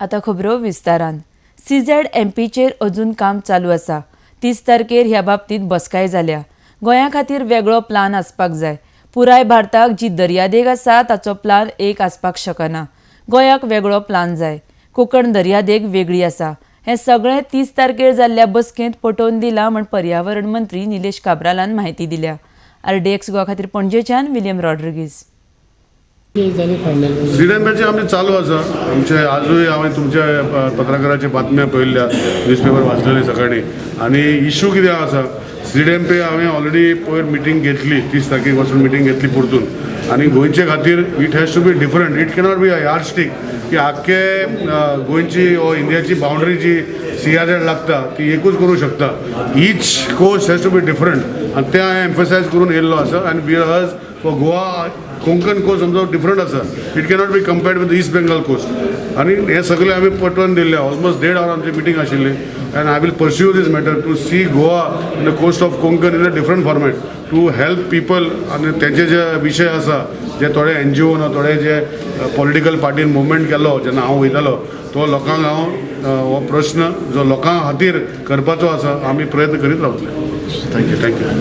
आतां खबरो विस्तारान. सीझेड एमपीचेर अजून काम चालू आसा. 30 तारखेर ह्या बाबतींत बसकाय जाल्या. गोंया खातीर वेगळो प्लान आसपाक जाय. पुराय भारताक जी दर्यादेग आसा ताचो प्लान एक आसपाक शकना. गोंयाक वेगळो प्लान जाय. कोंकण दर्यादेग वेगळी आसा. हें सगळें 30 तारखेर जाल्ल्या बसकेंत पटोवन दिलां म्हण पर्यावरण मंत्री निलेश काब्रालान म्हायती दिल्या. आरडीएक्स गोवा खातीर पणजेच्यान विलियम रॉड्रिगीज. जाली फायनल. सीडीएमएचे आमचे चालू आसा. आमचे आजूय हांवें तुमच्या पत्रकाराचे बातम्या पळयल्ल्या, न्यूजपेपर वाचलेले सकाळी. आनी इशू कितें आसा, सीडीएमपी हांवें ऑलरेडी पयर मिटींग घेतली. 30 तारखेक वचून मिटींग घेतली परतून. आनी गोंयचे खातीर it has to be different. It cannot be a yard stick की आख्खे गोंयची ओ इंडियाची बाउंड्री जी सीआरझेड लागता ती एकूच करूं शकता. Each coast has to be different आनी तें हांवें एम्फसायज करून येयल्लो आसा. आनी we has for Goa, Konkan coast आमचो डिफरंट आसा. It cannot be compared with east Bengal coast. आनी हें सगळें आमी पटोवन दिल्लें. ऑलमोस्ट देड वर आमची मिटींग आशिल्ली and I will pursue this matter to see Goa in the coast of Konkan in a different format to help people. आनी तेंचे जे विशय आसा, जे थोडे एनजीओ ना, थोडे जे पॉलिटिकल पार्टीन मुवमेंट केलो, जेन्ना हांव वयतालो तो लोकांक हांव हो प्रश्न जो लोकां खातीर करपाचो आसा, आमी प्रयत्न करीत रावतले. Thank you, thank you.